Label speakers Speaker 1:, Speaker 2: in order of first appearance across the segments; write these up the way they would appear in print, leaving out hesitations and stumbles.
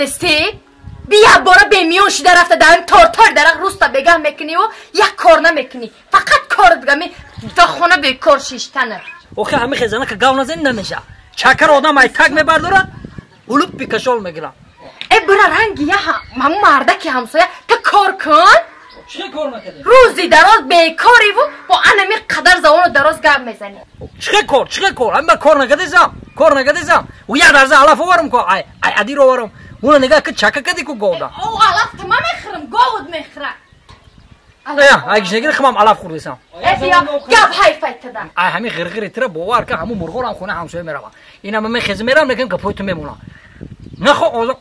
Speaker 1: додести? Бия бора бемиён шида рафта дар тортор дарах руста бегам мекунӣ ва як кор намекунӣ. Фақат кор дигами да хона бекор шиштана.
Speaker 2: Охи ҳами хезана ка гав назани намеша. Чакар одам ай так мебардора, улуп бикашол мегира.
Speaker 1: Э бира ранги я ҳамун мардаки ҳамсоя та кор кун.
Speaker 2: Чӣ кор накардӣ?
Speaker 1: Рӯзи дароз бекориву бо анами қадар завону дароз гап мезанӣ.
Speaker 2: Чӣ кор? Чӣ кор? Ҳама кор накардисам, кор накардисам. У як дарза алаф оварам ко, ай ай адир оварам. Уна нигаҳ ки чака кади ку говда.
Speaker 1: О алаф тама мехӯрам, говуд мехӯра.
Speaker 2: Я, ай гишнагир химам алаф хӯрдисам.
Speaker 1: Э бия гап ҳайфай тада.
Speaker 2: Ай ҳами ғирғири тира бовар ка ҳамун мурғорам хона ҳамсоя мерава. Ина ман мехезм мерам, лекин гапои ту мемонам. Нахо озо.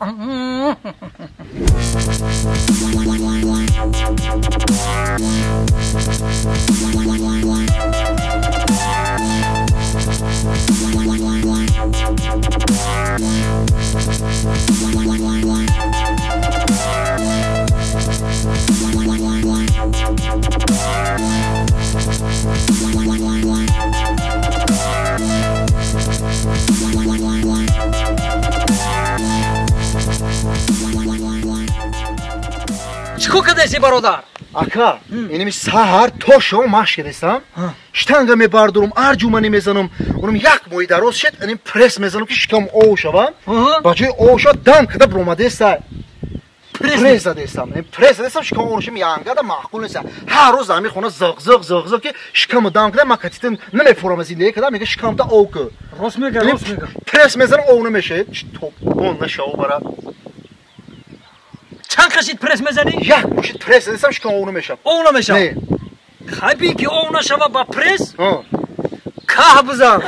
Speaker 2: Чӣ кадаси бародар?
Speaker 3: Ака, инами саҳар то шом машқ кардесам, штанга мебардорам, арҷуманӣ мезанам, унам як моҳи дароз шед, иним пресс мезанам ки шикам ов шавам. Ба ҷои ов шава дам када биромадеса. Пресс задесам, пресс задесам шикам ов шам янгада маъқул нест. Ҳар рӯз ами хона зиқ зиқ зиқ зиқ ки шикаму дам када ман катитин намефурам зиндагӣ када мега шикамта ов ку.
Speaker 2: Рост мега, рост мега.
Speaker 3: Пресс мезанам ов намешавад, топ он нашава бара.
Speaker 2: Чанд қашид пресс мезанӣ?
Speaker 3: Як мошид пресс задесам шикам ов намешавад.
Speaker 2: Ов намешавад?
Speaker 3: Не.
Speaker 2: Хаби ки ов нашава ба пресс? Каҳ бизан.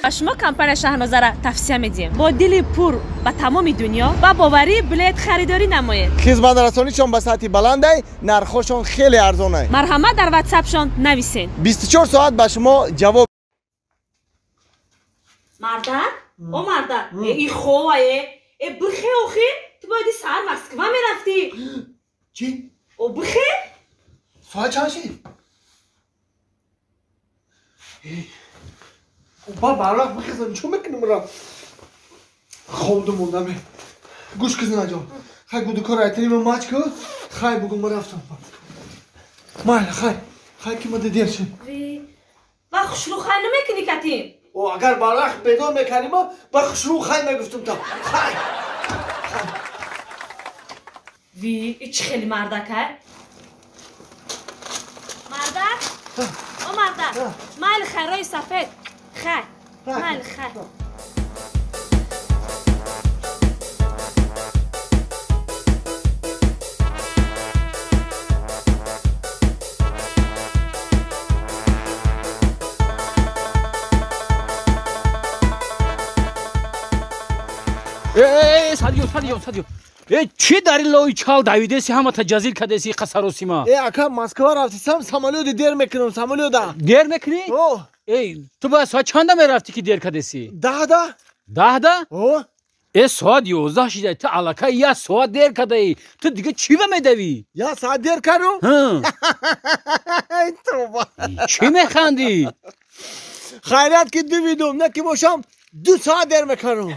Speaker 4: Ба шумо компания Шаҳнозара тавсия медиҳем. Бо дили пур ба тамоми дунё ва боварӣ билет харидорӣ намоед.
Speaker 5: Хизматрасонишон ба сатҳи баландай, нархҳошон хеле арзонай.
Speaker 4: Марҳамат дар ватсапшон нависед.
Speaker 5: 24 соат ба шумо ҷавоб.
Speaker 4: Мардак? О мардак, и хова э бихе охи, ту бояди саҳар Москва мерафтӣ.
Speaker 5: Чӣ?
Speaker 4: О бихе?
Speaker 5: Соат чанд шид? Ба барвақт бихезам, чӣ мекунам ра? Хобда мондаме. Гӯш ки зинаҷон, хай гудукор айтани ма мач ку, хай бугу ма рафтам. Майла, хай, хай ки ма дер шид.
Speaker 4: Ва хушрӯ хай намекунӣ катим?
Speaker 5: О, агар барвақт бедор мекардим, ба хушрӯ хай мегуфтум та. Хай!
Speaker 4: Ви, и чӣ хеле мардакай? Мардак? О мардак, майли хай рои сафед. Хай, майли хай.
Speaker 6: Э, садиё, садиё, садиё. Э, чӣ дар ин лои чал давидеси, ҳамата ҷазил кардеси қасаросима?
Speaker 5: Э, ака, Москва рафтисам, самолёти дер мекунам, самолёта.
Speaker 6: Дер мекунӣ?
Speaker 5: О.
Speaker 6: Э, ту бояд соат чанда мерафтӣ ки дер кардеси?
Speaker 5: 10-да.
Speaker 6: 10-да?
Speaker 5: О.
Speaker 6: Э, соат 11 шида, ту аллакай як соат дер кардаӣ. Ту дига чӣ ба медавӣ?
Speaker 5: Як соат дер кардум?
Speaker 6: Ҳа.
Speaker 5: Тоба.
Speaker 6: Чӣ механдӣ?
Speaker 5: Хайрат ки дувидум, на ки бошам 2 соат дер мекардум.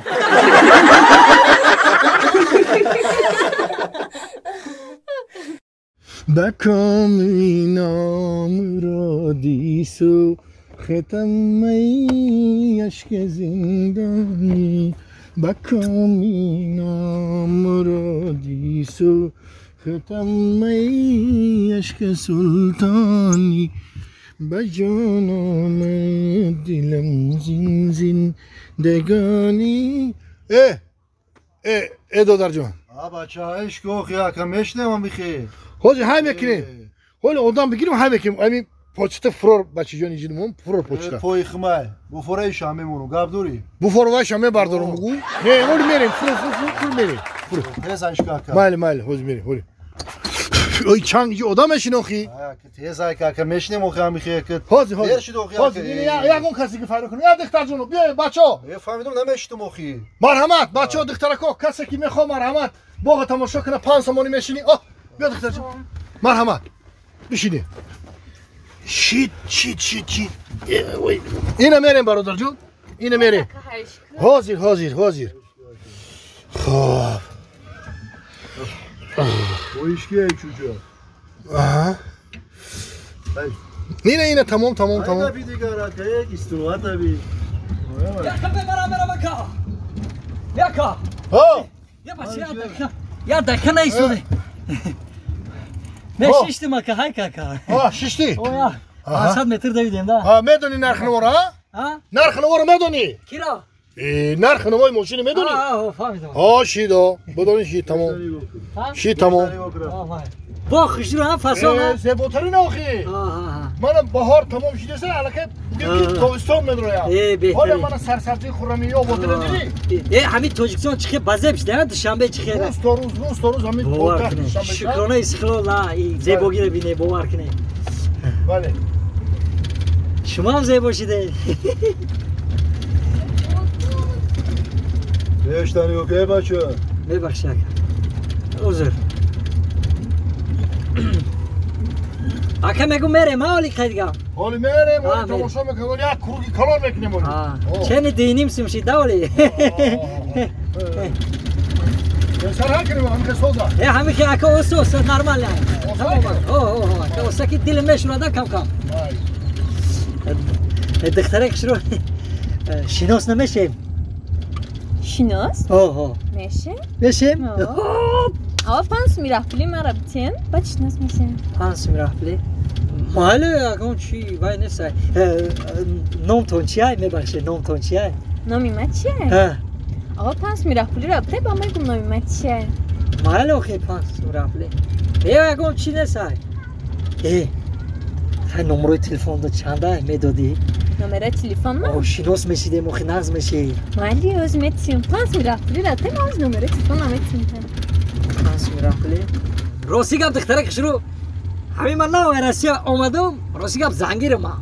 Speaker 7: Ба коми номуродӣ сӯхтам ай ашки зиндонӣ, ба коми номуродӣ сӯхтам ай ашки султонӣ, ба ҷоном дилам зин зиндагонӣ.
Speaker 5: Э э э додарҷон.
Speaker 3: А бача, ишқ охи ака мешнавам бихе.
Speaker 7: Ҳозир ҳай мекунем. Ҳоли одам бигирем ҳай мекунем. Ами почта фурор бачаҷон иҷидмон фурор почта.
Speaker 3: Пои химай. Буфораи шам мемонум. Гап дорӣ?
Speaker 7: Буфоровай шам мебардорум бугу. Не, ҳоли мерем фурор фурор фурор мерем. Фурор.
Speaker 3: Тез ишқ ака.
Speaker 7: Майли майли ҳозир мерем ҳоли. Ой чанг иҷи одам мешинохӣ?
Speaker 3: Тез ака мешнем охи ами хе.
Speaker 7: Ҳозир ҳозир.
Speaker 3: Дер шуд охи ака.
Speaker 7: Ҳозир ягон касе ки файро кунем. Я духтарҷоно биёед бачаҳо.
Speaker 3: Э фаҳмидум намешитум охи.
Speaker 7: Марҳамат бачаҳо духтарако касе ки мехоҳ марҳамат боға тамошо кунад 5 сомонӣ мешинӣ. Оҳ биё духтарҷон. Марҳамат. Бишинӣ. Шит шит шит шит. Ина мерем бародарҷон. Ина мерем. Ҳозир, ҳозир, ҳозир. Хоб.
Speaker 3: Боишки чуҷо.
Speaker 7: Аҳа. Ина ина тамом тамом тамом.
Speaker 3: Айна дигар ака як истироҳат аби.
Speaker 2: Яка бебара бера бака. Яка.
Speaker 7: Ҳо.
Speaker 2: Я бача я дака. Я дака наисуде. Не шиштим ака, ҳай кака.
Speaker 7: Ҳа, шишти?
Speaker 2: Оя. 800 метр давидем да.
Speaker 7: Ҳа, медони нархи навора, ҳа?
Speaker 2: Ҳа?
Speaker 7: Нархи навора медони?
Speaker 2: Киро?
Speaker 7: Нархи навои мошини медони?
Speaker 2: Ҳа, фаҳмидам.
Speaker 7: Ҳа, шидо. Бидони ши тамом. Ши тамом.
Speaker 2: Бо хушрӯ ҳам фасон.
Speaker 7: Зеботарин охи. Мана баҳор тамом шидаса, аллакай тобистон медроям. Ҳоля мана сарсабзии хуррамии ободиро дидӣ?
Speaker 2: Э, ҳамин Тоҷикистон чӣ хел базеб шуда, Душанбе чӣ хел.
Speaker 7: Рӯз то рӯз, рӯз то рӯз ҳамин пойтахт Душанбе.
Speaker 2: Шукрона истиқлол, на, зебогиро бине, бовар кунед.
Speaker 7: Бале.
Speaker 2: Шумо ҳам зебо шидед.
Speaker 3: Бештани окей бача.
Speaker 2: Мебахшед ака. Узр. Ака мегу мерем, ҳа оли қайдгам?
Speaker 7: Оли мерем, оли тамошо мекунем, оли як круги калон мекунем оли.
Speaker 2: Чени диним симшид, да оли?
Speaker 7: Сар ҳа кунем, ҳамихе соза.
Speaker 2: Э, ҳамихе ака осо, осо, нормально. О, о, ака оса ки дил мешурада кам-кам. Духтаре хушрӯ шинос намешем?
Speaker 4: Шинос?
Speaker 2: О, о.
Speaker 4: Мешем?
Speaker 2: Мешем?
Speaker 4: Ава 5 суми раҳпули мара битен, баъд шинос мешем.
Speaker 2: 5 суми раҳпули? Майли, ягон чи вай несай. Номтон чиай? Мебахшед, номтон чиай?
Speaker 4: Номи ма чиай? Ава 5 суми раҳпулиро бите, ба мегум номи ма чиай.
Speaker 2: Майли, охи 5 суми раҳпули. Э, ягон чи несай. Э, хай номерои телефондо чандай медодӣ?
Speaker 4: Номерои телефон ма?
Speaker 2: О, шинос мешидем, охи нағз мешид.
Speaker 4: Майли, оз метиҳам. 5 суми раҳпулиро бите, ма оз номерои телефон наметиҳам.
Speaker 2: 5 суми раҳпули? Рости гап, духтара хушрӯ, ҳамин ман нав Россия омадам, рости гап зангирам ман.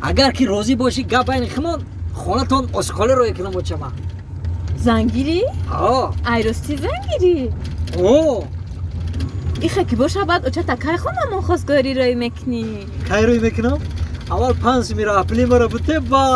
Speaker 2: Агар ки розӣ бошӣ, гап байни химон, хонатон осқоле рӯя кунам очама.
Speaker 4: Зангирӣ?
Speaker 2: Ҳо.
Speaker 4: Ай рости зангирӣ?
Speaker 2: О.
Speaker 4: Иха ки боша, баъд очата кай хонамон хостгорӣ рӯй мекунӣ?
Speaker 2: Кай рӯй мекунам? Аввал 5 суми раҳпули маро бите ба.